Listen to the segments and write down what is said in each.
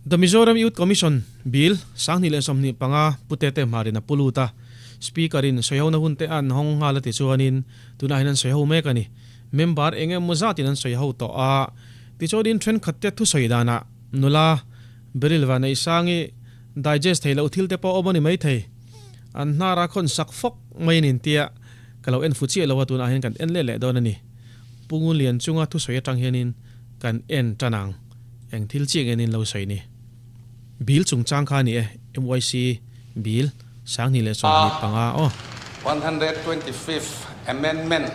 The Mizoram Youth Commission Bill 2025 Pu Tete Hmarin a pu lut a, Speaker in sawihona hun te an hawng nghal a ti chuanin tunah hian an sawiho mek a ni. Member eng emaw zatin an sawiho tawh a, tichuanin thenkhat te thusawi danah nula Beryl Vaneisangi digest thei loh thil te pawh a awm a ni maithei. An hnar a khawn sak fawk mai a ni tia ka lo en fu chiah lo a, tunah hian kan en leh leh dawn a ni. Pu Ngunlian chunga thusawi atang hianin kan en tan ang. Eng thil chiah nge nin lo sawi ni? Bill chungchang kha a ni e, MYC Bill 2025 aw. 125th Amendment,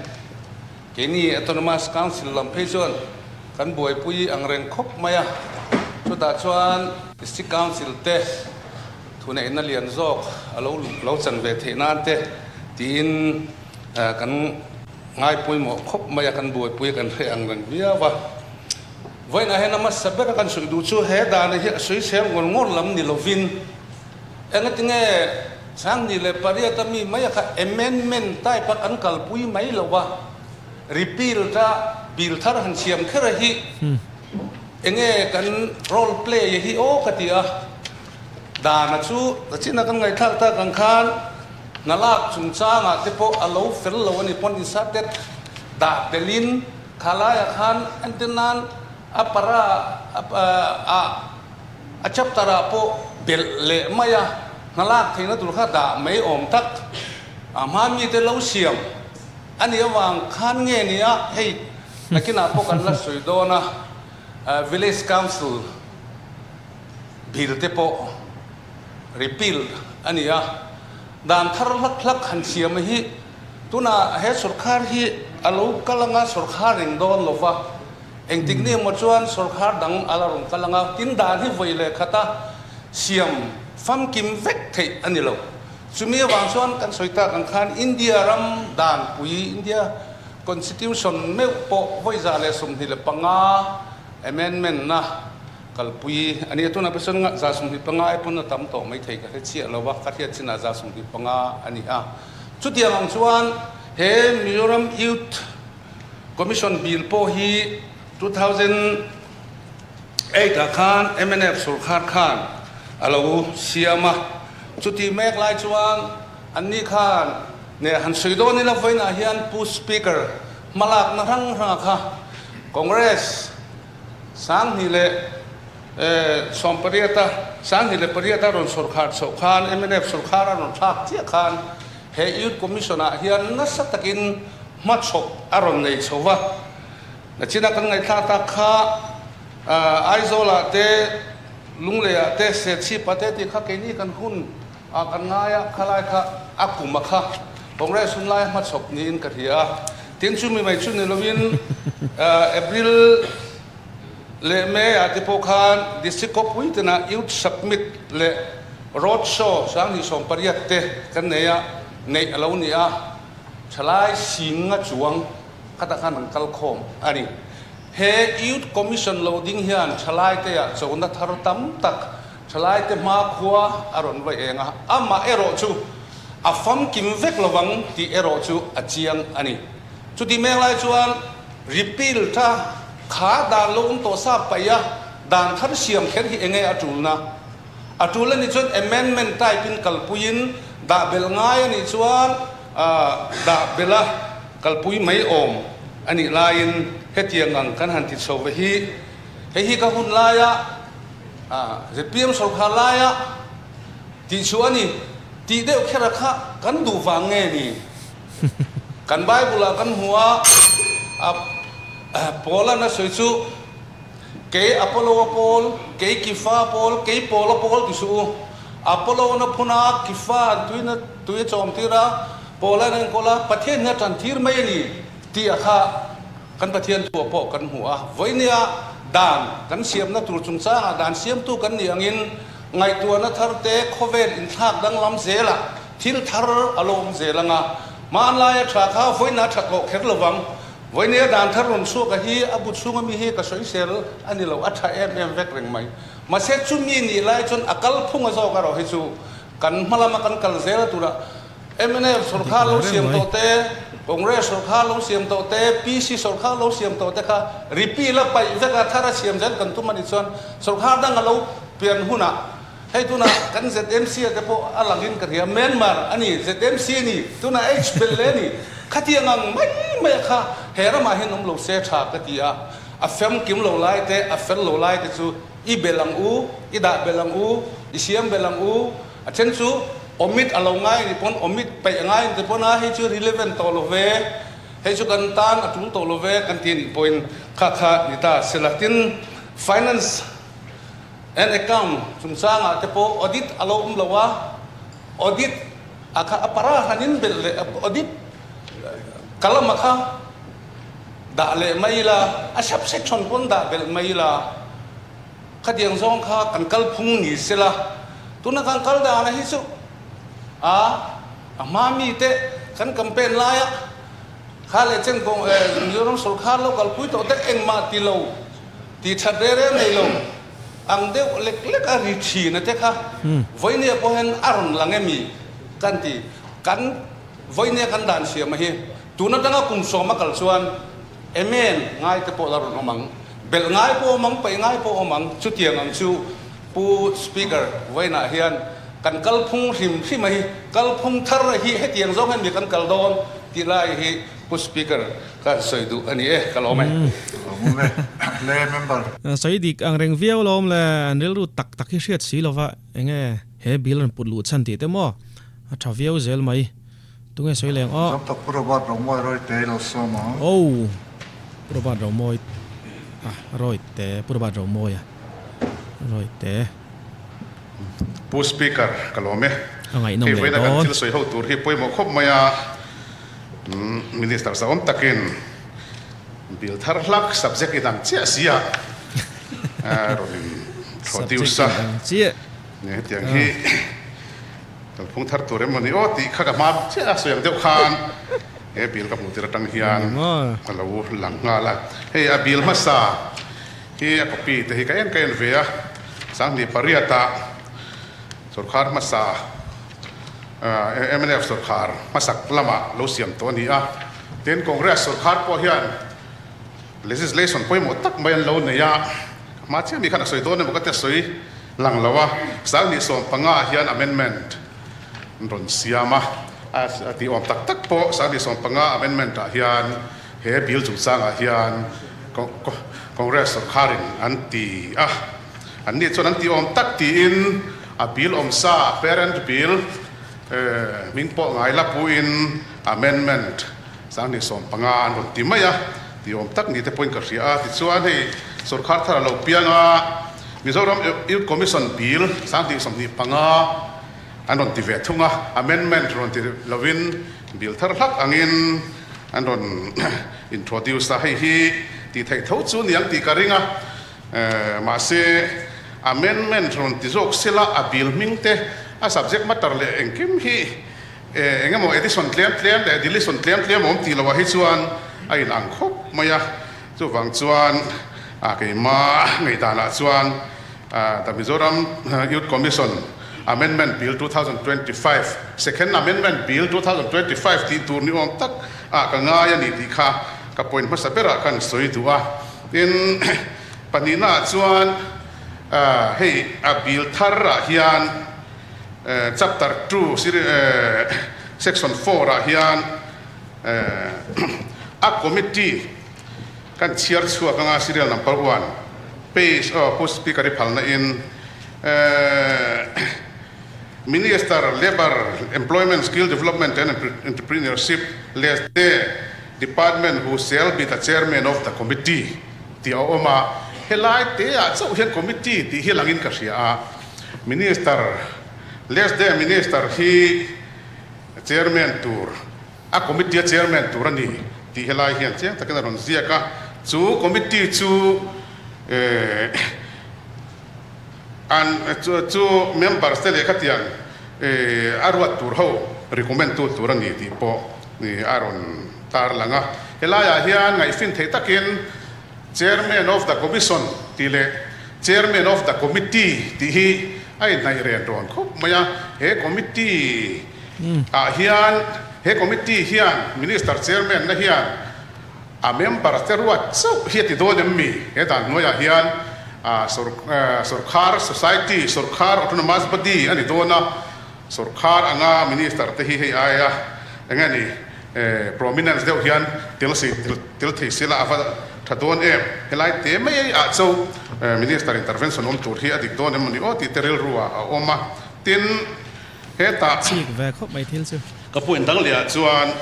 Keini Autonomous Council lam phei chuan kan buaipui ang reng khawp mai a, chutah chuan District Council te thuneihna lian zawk a lo lo chan ve theih nan te tiin kan ngaipawimawh khawp mai a, kan buaipui a kan hre ang reng viau a. Vawiinah hian a hmasa ber a kan sawi duh chu he dan hi a sawisel ngawr ngawr lam ni lovin engatinge 28 a mi mai a kha amendment type a kan kalpui mai lo a, repeal ta bill thar han siam kher a hi enge kan role play a hi aw ka ti a, dan a chu tachina kan ngaihthlak tak ang khan hna lak chungchangah te pawh a lo fel lo a ni pawn inserted dah belin Kha laiah khan entir nan a para ah a chapter ah pawh belh leh mai a, hnalak theihna tur kha dah mai awm tak a hma mite lo siam a nih avang khan nge nia hei nakinah pawh kan la sawi dawn a, Village Council bill te pawh repeal a ni a, dan thar hlak hlak han siam hi Tunah he sawrkhar hi a lo kal anga sawrkhar reng dawn lo va, engtik ni emaw chuan sawrkhar dang a la rawn kal anga tin dan hi vawi leh khata siam famkim vek theih a ni lo. Chumi avang chuan kan sawi tak ang khan India ram danpui, India Constitution meuh pawh vawi 125 amendment na kalpui a ni a. Tunah pawh chuan 125 ai pawn a tam tawh maithei ka hre chiah lo va, ka hriat chinah 125 a ni a. Chutiang ang chuan he Mizoram Youth Commission Bill pawh hi 2008 ah khan mnf sorkar khan a lo siam a, chuti mek lai chuan anni khan ne han sawi dawn ila vawiinah hian Pu Speaker hmalakna hrang hranga kha Congress 2008 a 2008 a rawn sorkar chhoh khan mnf sorkar a rawn thlak chiah khan he Youth Commission ah hian nasa takin hmachhawp a rawn nei chho va. Nachina kan ngaihthlak tak kha Aizawl ah te, Lunglei ah te, Serchhip ah te tih kha keini kan hun ah kan ngai a, khalai kha a kum a kha Congress hun lai hmachhawp niin ka hria a. Tin chumi mai chu ni lovin April leh May ah te pawh khan District khawpui tinah Youth Submit leh Road Show 2018 te kan nei a, neih a lo ni a, thalai singa chuang khatah khan an kal khawm a ni. He Youth Commission lo ding hian thalai te ah chona thar tam tak thalai te hmakhua a rawn vaih eng a, amah erawh chu a famkim vek lovang tih erawh chu a chiang a ni. Chuti mek lai chuan repeal tha kha dan lo awm tawh sa paih a, dan thar siam kher hi enge a tulna? A tul a nih chuan amendment type in kalpuiin dah belh ngai a nih chuan dah belh a kalpui mai awm a nih laiin hetiang ang kan han ti chho ve hi. Hei hi ka hun laia zpm sorkar laia tih chu a ni tih deuh kher a kha kan duh vang nge ni? Kan Bible ah kan hmu a, Paula'n a sawi chu, Kei Apollo a pawl, kei Kifa a pawl, kei Paul a pawl ti suh u. Apollo na phun a, Kifa an tuina tui a chawm tir a, Paula'n a enkawl a, Pathian hi a tan tir mai a ni tih a kha kan Pathian thu ah pawh kan hmu a. Vawinia dan kan siamna tur chungchangah dan siamtu kan nih angin ngaihtuahna thar te khawvel inthlak danglam zelah Thil thar a lo awm zel ang a, hmanlaia tha kha vawiin a tha tawh kher lo vang. Vawinia dan thar rawn chhuak a hi a bu chhunga mi hi ka sawisel a ni lo, a tha em em vek reng mai. Mahse chumi nih lai chuan a kal phung a zawk erawh hi chu kan hma lama kan kal zel tura mnf sorkar lo siam tawh te, Congress sorkar lo siam tawh te, PC sorkar lo siam tawh te kha repeal a paih vek a, thar a siam zel kan tum a nih chuan sorkar dang a lo. pian hunah hei tunah kan ZMC a te pawh a langin ka hria, Myanmar a ni, ZMC a ni, tunah H bel leh a ni, khatiang ang mai mai a kha he ramah hian awm lo se tha ka ti a, a famkim lo lai te, a fel lo lai te chu i bel ang u, i dah bel ang u, i siam bel ang u, a then chu omit a lo ngai a nih pawn omit peih a ngai a ni te pawn a hei chu relevant tawh lo ve. Hei chu kan tan a tul tawh lo ve kan ti anih pawhin kha kha ni ta sela. Tin, Finance and Account chungchangah te pawh audit a lo awm lo a, audit a kha a para hanin belh leh audit kalama kha dah leh mai ila, a subsection pawn dah belh mai ila, khatiang zawng kha kan kalphung ni sela. Tuna kan kal dana hi chu a. A hma mite kan campaign laia kha leh chen kawng Mizoram sawrkar lo kalpui tawh te engmah ti lo, ti that re re nei lo ang deuh lek lek a ri thin a te kha vawinia pawh hian a rawn lang emi kan ti. Kan vawinia kan dan siam a hi tun atanga kum sawm a kal chuan amen ngai te pawh la rawn awm ang, belh ngai pawh awm ang, paih ngai pawh awm ang, chutiang ang chu Pu Speaker, vawiinah hian kan kalphung hrim hrim a hi, kalphung thar a hi hetiang zawng hian mi kan kal dawn tih lai hi Pu Speaker ka han sawi duh a ni e, ka lawm e. Lawm e, le member. Sawi dik ang reng viau lawm le, an rilru tak tak hi hriat si lova enge he bill rawn put luh chhan tih te maw a tha viau zel mai. Tunge sawi leng aw. Zam tak Pu Robert Romawi Rawite i lo sawm ang. Aw Pu Robert Romawi a Rawite Pu Robert Romawi a. Rawite. Pu Speaker, ka lawm e. A ngaihnawm Hei leh vawiina kan dawn. thil sawi ho tur hi pawimawh khawp mai a, Minister zahawm takin bill thar hlak subject inang chiah si a rawn in Subject introduce a. inang chiah. Hetiang hi kalphung thar tur em maw ni aw tih kha ka hma chiah a sawi ang deuh khan he bill ka hmuh tir atang hian a lo lang nghal a. Hei a bill hmasa. Hi a copy te hi ka en ka en ve a, 2008 ah sorkar hmasa mnf sorkar hmasak lamah lo siam tawh a ni a, tin Congress sorkar pawh hian legislation pawimawh tak mai an lo nei a, ka hma chiah mi khan a sawi dawn emaw ka ti a sawi lang lo a, 2015 ah hian amendment an rawn siam a, a tih awm tak tak pawh 2015 amendment ah hian he bill chungchangah hian Congress sorkharin an ti a, an nih chuan an ti awm tak tiin a bill awm sa, a parent bill hming pawh ngai la puin amendment 2015 an rawn ti mai a, ti awm tak ni te pawhin ka hria a. Tichuan hei sorkhar thar a lo piang a, Mizoram Youth Commission bill 2025 an rawn ti ve thung a, amendment rawn ti lovin bill thar hlak angin an rawn introduce a, hei hi tih theih tho chu niang tih ka ring a, mahse amendment rawn ti zawk sela a bill hming te a subject matter leh engkim hi eng emaw addition tlem tlem leh deletion tlem tlem a awm tih loh ah hi chuan a in ang khawp mai a, chuvang chuan keimah ngaihdan ah chuan The Mizoram Youth Commission Amendment Bill 2025, Second Amendment Bill 2025 tih tur ni awm tak ah ka ngai a ni tih kha ka point hmasa berah khan sawi duh a. Tin, pahnihna ah chuan hei a bill thar ah hian Chapter 2 Section 4 ah hian a committee Kan chhiar chhuak anga serial number one page aw Pu Speaker i phalna in Minister Labour Employment Skill Development and Entrepreneurship leh the Department who shall be the Chairman of the Committee tih a awm a, helai te ah chauh hian Committee tih hi langin ka hria a, Minister leh the Minister hi Chairman tur A committee a chairman tur a ni tih helai hian chiang takin a rawn ziak a, chu committee chu an chu members te leh khatiang a ruat tur ho recommend tu tur a ni tih pawh a rawn tarlang a. Helaiah hian ngaihfin theih takin chairman of the commission tih leh chairman of the committee tih hi a inhnaih ren rawn khawp mai a, he committee Ah hian he committee hian Minister Chairman na hian a member te ruat chauh hi a ti dawn em mi? He dan hnuaiah hian Sorkar society, sorkar autonomous body a ni dawn a, sorkar anga minister te hi hei aia eng nge ni prominence deuh hian tel si tel thei sela a va tha dawn em? Helai te mai ah cho minister intervention awm tur hi a dik dawn em maw ni aw tih te rilru ah a awm a, tin hetah Chik ve khawp mai thil chu. Ka point dang leh ah chuan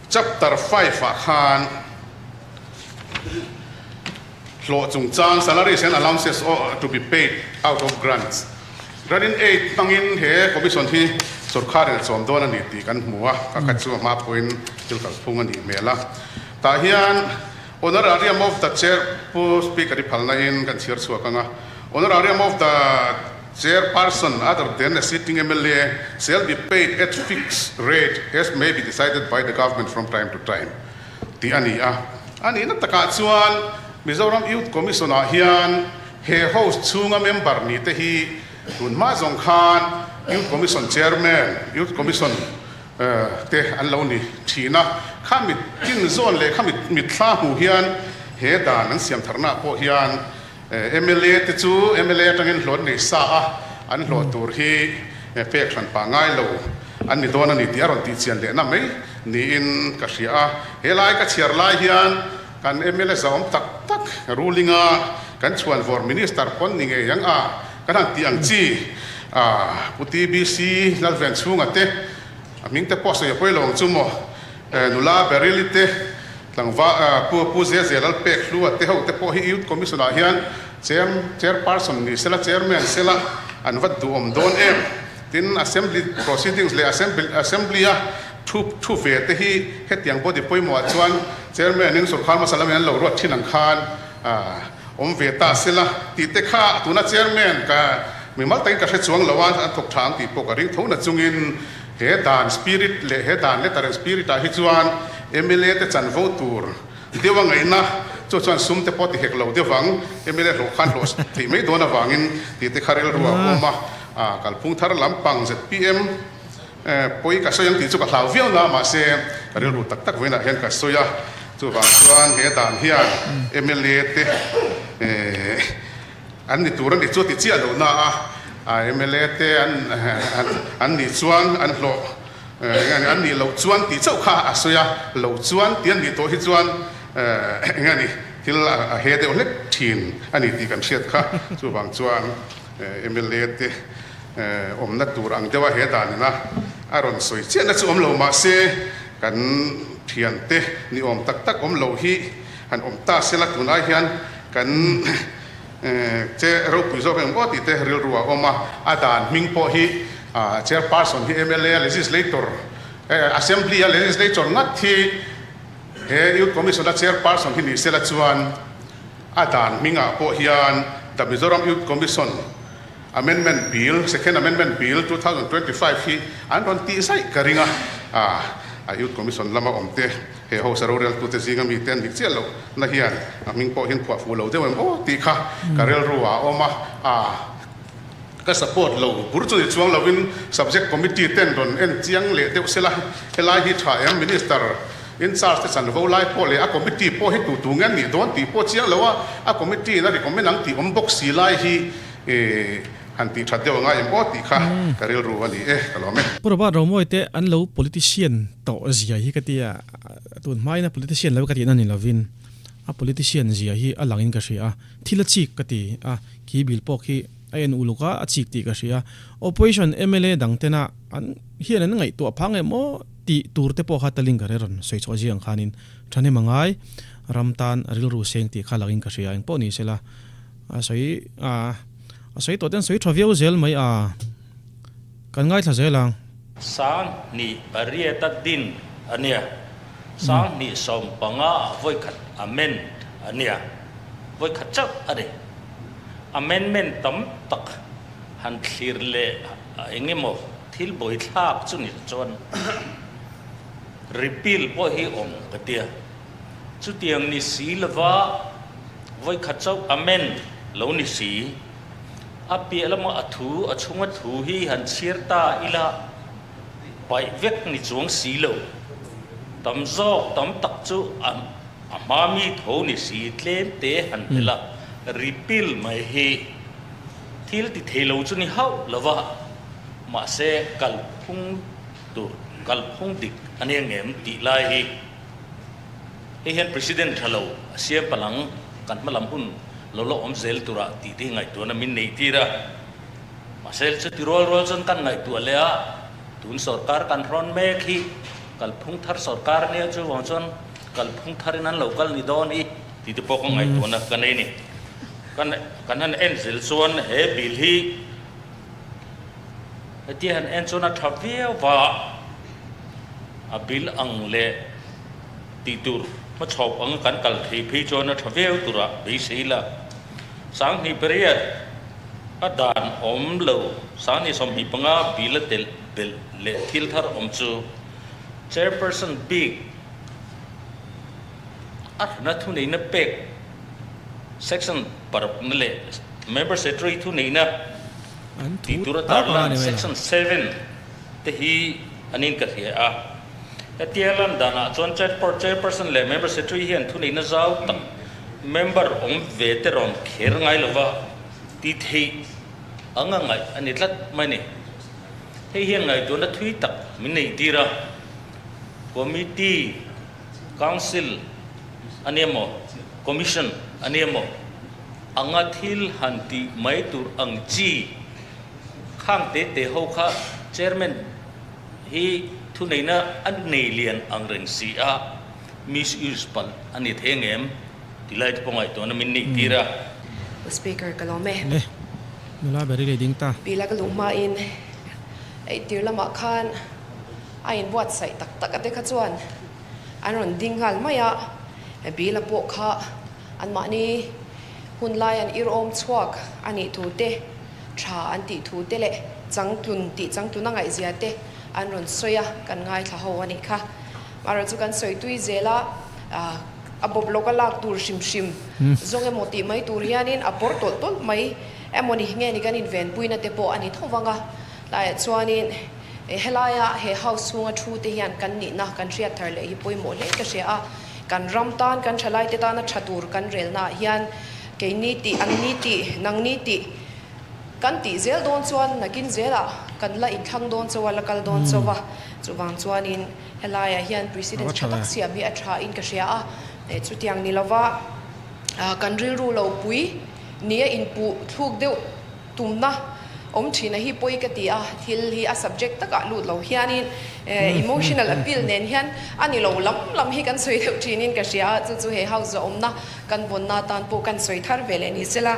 Chapter 5 ah khan hlawh chungchang, salaries and allowances to be paid out of grants, grant in aid hmangin he commission hi sorkharin a chawm dawn a ni tih kan hmu a, ka khat chu a hma pawhin thil kalphung a nih hmel a. Tah hian honorarium of the chair Pu Speaker i phalna in kan chhiar chhuak ang a, honorarium of the Chairperson other than a sitting mla shall be paid at fixed rate as may be decided by the government from time to time tih a ni a. A nihna takah chuan Mizoram Youth Commission ah hian he house chhunga member ni te hi tun hma zawng khan Youth Commission Chairman, Youth Commission te an lo ni thin a. Kha mit tin zawn leh kha mitthla hmuh hian he dan an siam tharnaah pawh hian Mla te chu mla atangin hlawt nei sa a, an hlawh tur hi pek hran pah ngai lo an ni dawn a ni tih a rawn tih chian lehna mai niin ka hria a. He lai ka chhiar lai hian kan mla zahawm tak tak ruling a kan chhuan vawr minister pawn ni ngei ang a kan han tih ang chi a Pu TBC Lalven chhunga te a hming te pawh sawi a pawi lo ang chu maw nula Beryl-i te Tlangval Pu Pu Zia Zia Lalpek Hlua te ho te pawh hi Youth Commission ah hian Chair Chairperson ni sela Chairman sela an va duhawm dawn em? Tin Assembly proceedings leh Assembly Assembly a thu thu ve te hi hetiang body pawimawh ah chuan Chairman in sorkar hmasa lamin an lo ruat thin ang khan awm ve ta sela tih te kha tuna Chairman ka mimal takin ka hre chuang lo a an thawk tha ang tih pawh ka ring tho na chungin He dan spirit leh he dan letter and spirit ah hi chuan mla te chanvo tur deuh a ngaihna chu chuan sum te pawh ti hek lo deuh ang, mla hlawh khan hlawh theih mai dawn avangin tih te kha rilru a awm a, kalphung thar lampang zpm pawi ka sawi ang tih chu ka hlau viau na mahse ka rilru tak tak vawiinah hian ka sawi a, chuvang chuan he dan hian mla te An ni tur a ni chu a ti chiah lo na a, mla te an nih chuan an hlawh an nih loh chuan tih chauh kha a sawi a, loh chuan tih an nih tawh hi chuan eng a ni thil a he deuh hlek thin a ni tih kan hriat kha. Chuvang chuan mla te awmna tur ang deuha he danina a rawn sawi chiahna chu awm lo mahse kan thiante ni awm tak tak awm lo hi han awm ta sela tunai hian Kan che ropui zawk eng aw tih te rilru a awm a, a dan hming pawh hi Chairperson hi mla Legislator, Assembly a Legislator ngat hi he Youth Commission a Chairperson hi ni sela chuan a dan hmingah pawh hian The Mizoram Youth Commission Amendment Bill, Second Amendment Bill, 2025 hi an rawn tih zaih ka ring a, a Youth Commission lama awm te He house a roreltute zinga mite an nih chiah loh na hian a hming pawh hian phuah fuh lo deuh em aw tih kha ka rilru ah a awm a, aa ka support lo bur chu ni chuang lovin subject committee ten rawn en chiang leh deuh sela helai hi tha em minister in charge te chanvo lai pawh leh a committee pawh hi tu tu nge an nih dawn tih pawh chiang lo a, a committee in a recommend ang tih awm bawk si lai hi ee Han tih that deuh a ngai em aw tih kha ka rilru a ni e, ka lawm e. Pu Robert Romawi te an lo politician tawh zia hi ka ti a, tun hmain a politician lo ka tihna ni lovin a politician zia hi a langin ka hria a, thil a chik ka ti a, khi bil pawh khi a en uluk a, a chik tih ka hria. Opposition mla dang tena an hian an ngaihtuah phang em aw tih tur te pawh kha talin ka hre rawn sawi chhuah zia ang khanin thahnem a ngai, ram tan rilru seng tih kha langin ka hria engpawh ni sela. A sawi a, a sawi tawh ten sawi tha viau zel mai a, kan ngaithla zel ang. Sanghnih pariata din a nia, sanghnih 15 ah vawikhat amend a nia, vawikhat chauh a ni. Amendment tam tak han thlir leh eng emaw thil bawithlak chu ni chuan repeal pawh hi awm ka tia. Chutiang ni si lova Vawikhat chauh Amen lo ni si. A piah lama a thu, a chhunga thu hi han chhiar ta ila paih vek ni chuang si lo. Tam zawk tam tak chu a a hma mi tho ni si tlem te han belh a, repeal mai hi thil ti thei lo chu ni hauh lo va, mahse kalphung tur kalphung dik a nia ngem tih lai hi hei hian President tha lo a siam palang kan hma lam hun lo la awm zel tura tih te hi ngaihtuahna min neih tir a, mahse chuti rual rual chuan kan ngaihtuah leh a, tun sorkar kan hrawn mek hi kalphung thar sorkar nia chuvang chuan kalphung tharin an lo kal ni dawn hi tih te pawh ka ngaihtuahna ka nei a ni. Kan kan han en zel chuan he bill hi hetia han en chuan a tha viau va, a bill ang leh tih tur hmachhawp anga kan kal thei phei chuan a tha viau turah beisei la. 2008 a dan awm lo 2025 bill a telh belh leh thil thar awm chu Chairperson bik a hrana thuneihna pek Section parukna leh Member Secretary thuneihna An tih thu tur a tak anga tarlan ni mai lo. Section 7 te hi an in ka hria a. Hetia lan danah chuan Chairperson leh Member Secretary hian thuneihna zau tak member awm ve te rawn kher ngai lova ti theih anga ngaih a ni tlat mai a ni. Hei hian ngaihtuahna thui tak min neih tir a, Committee, Council a nia maw, Commission a nia maw anga thil han tih mai tur ang chi khang te te ho kha Chairman hi thuneihna a nei lian ang reng si a, misuse palh a ni thei angem ti lai te pawh ngaihtuahna min neih tir a. Pu Speaker, ka lawm e. Le, nula ber i lei ding ta. Pi la ka luh hmain eitir lamah khan a inbuatsaih tak tak a te kha chuan an rawn ding nghal mai a, Bill-a pawh kha anmahni hun lai an irawm chhuak a nih thu te, tha an tih thu te leh changtlun tih changtlun a ngaihzia te an rawn sawi a, kan ngaithla ho a nih kha. Amaherawhchu kan sawi tui zel a, a bawp lawka lak tur hrim hrim zawng emaw tih mai tur hianin a pawr tawlh tawlh mai emaw ni nge ni kan invenpuina te pawh a ni tho vang a. Tlaiah chuanin helaia he house chhunga thu te hian kan nihna kan hriat thar leh hi pawimawh hle ka hria a. Kan ram tan, kan thalaite tana tha tur kan relnaah hian keini tih, anni tih, nangni tih kan tih zel dawn chuan nakin zelah kan la inthlang dawn chauh a, la kal dawn chauh a. Chuvang chuanin helaiah hian precedence tha tak siam hi a tha in ka hria a. Chutiang ni lova kan rilru lo pui nia inpuh thluk deuh Tumna awm thin a hi pawi ka ti a, thil hi a subject takah lut lo hianin emotional appeal nen hian a ni lo lam lam hi kan sawi deuh thinin ka hria a, chu chu he house zawhawmna kan vawnna atan pawh kan sawi thar ve leh ni sela.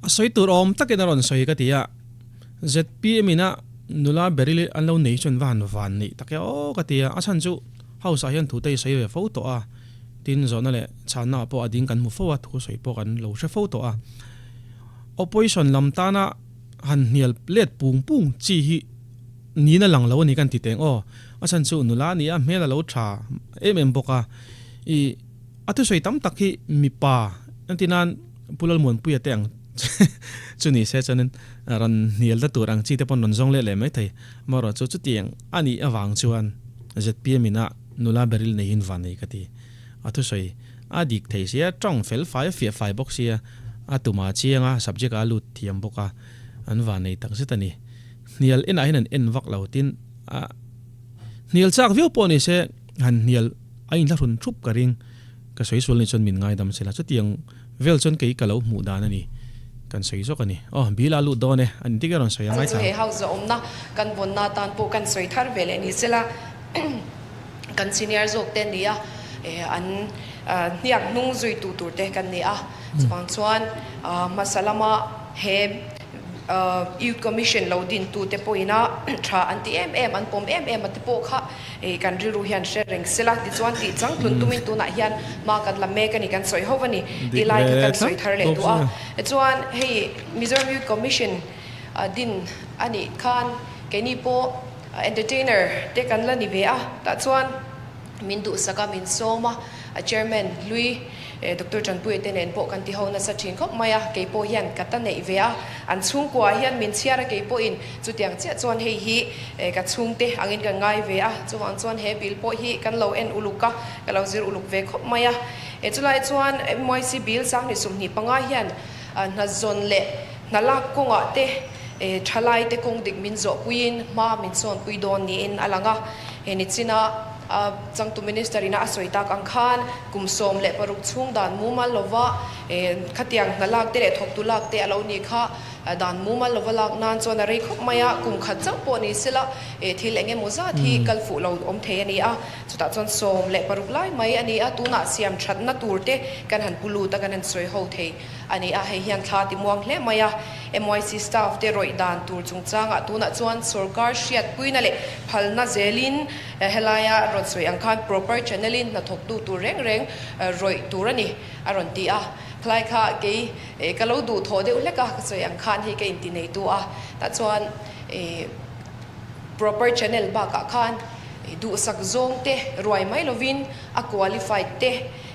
A sawi tur awm takin a rawn sawi ka ti a, zpm ina nula beril an lo nei chuan va han van neih tak e aw ka ti a, a chhan chu house ah hian thu te i sawi ve fo tawh a, tin zawhna leh chhanna ah pawh a ding kan hmu fo a, thu sawi pawh kan lo hre fo tawh a. Opposition lam tana han hnial let pung pung chi hi niin a lang lo a ni kan ti teng aw. A chhan chu nula a ni a, hmel a lo tha em em bawk a. I a thusawi tam tak hi mipa entir nan Pu Lalmuanpuia te ang chu ni se chuanin rawn hnial ta tur ang chi te pawn rawn zawng leh leh mai thei. Amaherawhchu chu chutiang a nih avang chuan zpm ina nula beril neihin van nei ka ti. A thusawi A dik thei sia, tawng fel fai a fiah fai bawk sia, a tumah a chiang a, subject ah a lut thiam bawk a, an van nei tak zet a ni. Hnial enah hian an en vak lo tin a hnial chak viau pawh ni se han hnial a inthlahrun thup ka ring, ka sawi sual ni chuan min ngaidam sela chutiang vel chuan kei ka lo hmuh dan a ni, kan sawi zawk a ni. Aw, Bill a lut dawn e, an intik e rawn sawi a Chu ngaithla. chu he house zawhawmna kan vawnna atan pawh kan sawi thar ve leh ni sela. Kan senior zawk te an ni a, an hniak hnung zui tu tur te kan ni a. Chuvang chuan hmasa lama he Youth Commission lo din tu te pawhin a tha an ti em em, an pawm em em a te pawh kha kan rilru hian hre reng sela. Tichuan tih chang tlun tumin tunah hian hma kan la mek a ni, kan sawi ho a ni tih lai kha kan sawi thar leh duh a. Tichuan hei Mizoram Youth Commission din a nih khan keini pawh Entertainer te kan la ni ve a, tah chuan min duhsak a, min sawm a, A chairman hlui Doctor Tanpuia te nen pawh kan ti ho nasa thin khawp mai a, kei pawh hian ka ta neih ve a, an chhungkua hian min chhiar a kei pawhin chutiang chiah chuan hei hi ka chhungte angin ka ngai ve a, chuvang chuan he bill pawh hi kan lo en uluk a, ka lo zir uluk ve khawp mai a. Chulai chuan MYC bill 2025 hian hna zawn leh hna lak kawngah te thalai te kawng dik min zawh puiin hma min sawnpui dawn niin a lang a, he nichina changtu Minister ina a sawi tak ang khan kum 16 chhung dan mumal lova khatiang hna lak te leh thawktu lak te a lo ni kha dan mumal lova lak nan chuan a rei khawp mai a, kum khat chauh pawh ni sela thil eng emaw zat hi kal fuh lo awm thei a ni a. Chutah chuan 16 lai mai a ni a, tunah siam thatna tur te kan han pu lut a, kan han sawi ho thei a ni a, hei hian thla ti muang hle mai a. MYC staff te rawih dan tur chungchangah tunah chuan sorkar hriatpuina leh phalna zelin helaia rawn sawi ang khan proper channel in hnathawktu tur reng reng rawih tur a ni a rawn ti a. Khalai kha kei ka lo duhthawh deuh hlek a, ka sawi ang khan hei ka inti neitu a, tah chuan proper channel bakah khan duhsak zawng te ruai mai lovin a qualified te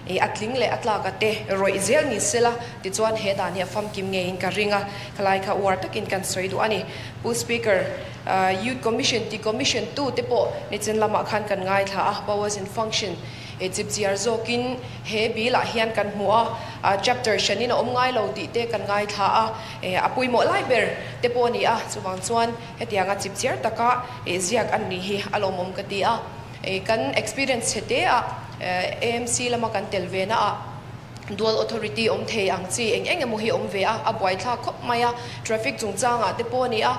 a tling leh a tlak a te rawih zel ni sela tichuan he dan hi a famkim ngeiin ka ring a, khalai kha uar takin kan sawi duh a ni. Pu Speaker, Youth Commission ti Commission tu te pawh nichin lamah khan kan ngaithla a, powers and function chipchiar zawkin he bill ah hian kan hmu a, chapter hranin a awm ngai lo tih te kan ngaithla a, a pawimawh lai ber te pawh a ni a, chuvang chuan Hetianga chipchiar taka ziak an nih hi a lawmawm ka ti a. Kan experience chhe te a AMC lama kan tel ve na ah dual authority awm thei ang chi eng eng emaw hi awm ve a, a buaithlak khawp mai a. Traffic chungchangah te pawh a ni a,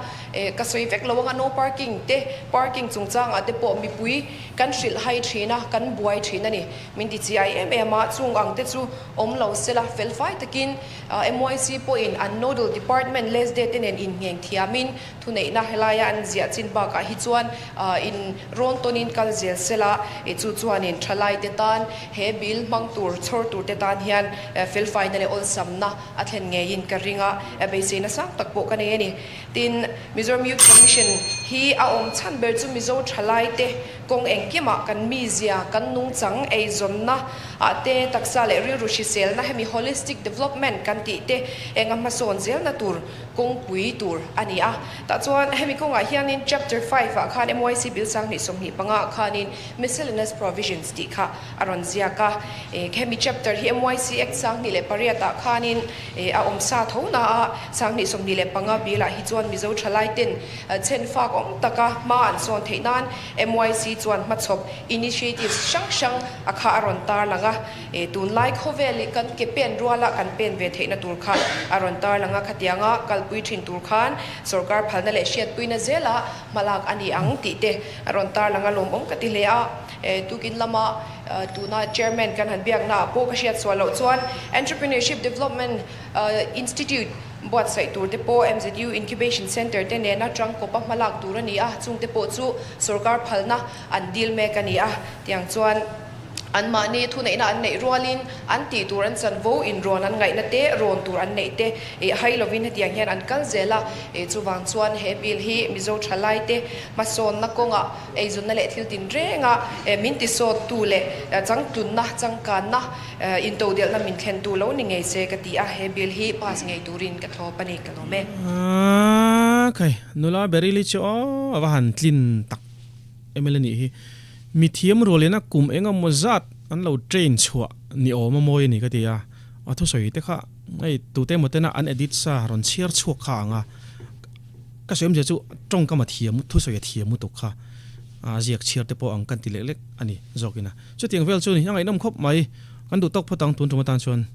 ka sawi vek lo anga no parking te, parking chungchangah te pawh mipui kan hrilh hai thin a, kan buai thin a ni. Min ti chiai em em a, chung ang te chu awm lo sela felfai takin MYC pawhin an Nodal Department LESDE te nen inngheng thiamin thuneihna helaia an ziah chin bakah hi chuan in rawn tawnin kal zel sela, chu chuanin thalaite tan he bill hmang tur chhawr turte tan hian felfaina leh awlsamna a thlen ngeiin ka ring a, beiseina sang tak pawh ka nei a ni. Tin, Mizoram Youth Commission hi a awm chhan ber chu Mizo thalaite Kawng engkimah kan mizia, kan nungchang, eizawnna ah te, taksa leh rilru hriselna hemi holistic development kan tih te enga hmasawn zelna tur kawngpui tur a ni a. Tah chuan hemi kawngah hianin chapter 5 ah khan MYC bill 2025 ah khanin miscellaneous provisions tih kha a rawn ziak a. Hemi chapter hi MYC Act 2008 ah khanin a awm sa tho na a, 2025 bill ah hi chuan Mizo thalai ten Chhen fak awm taka hma an sawn theih nan MYC chuan hmachhawp initiatives hrang hrang a kha a rawn tarlang a. Tunlai khawvel i kan ke pen ruala kan pen ve theihna tur kha a rawn tarlang a. Khatianga kalpui thin tur khan sorkar phalna leh hriatpuina zela hmalak a ni ang tih te a rawn tarlang a, lawmawm ka ti hle a. Tukin lama tuna chairman kan han biakna ah pawh ka hriat sual loh chuan Entrepreneurship Development Institute, Buatsaih tur te pawh MZU Incubation Centre te nena tangkawpa hmalak tur a ni a, chung te pawh chu sorkar phalna an dil mek a ni a. Tiang chuan anmahni thuneihna an neih rualin an tih tur an chanvo inrawn an ngaihna te, rawn tur an neih te hai lovin hetiang hian an kal zel a. Chuvang chuan he bill hi Mizo thalai te hmasawnna kawngah eizawnna leh thil tinrenga min tisawttu leh changtlunna, changkanna, Intodelhna min thlen tu lo ni ngei se ka ti a, he bill hi pass ngei turin ka thlawp a ni, ka lawm e. Khai, nula Beryl-i chu aw a va han tlin tak em el a nih hi. Mithiam rualin a kum eng emaw zat an lo train chhuah ni awm a mawi a ni ka ti a, a thusawi te kha hei tute emaw tena an edit sa rawn chhiar chhuak kha ang a, ka sawi awmzia chu tawngkam a thiam thusawi a thiam lutuk kha a ziak chhiar te pawh ang kan ti lek lek a ni zawkin a. Chutiang vel chu ni, a ngaihnawm khawp mai. Kan duh tawk phawt ang tun tum atan chuan.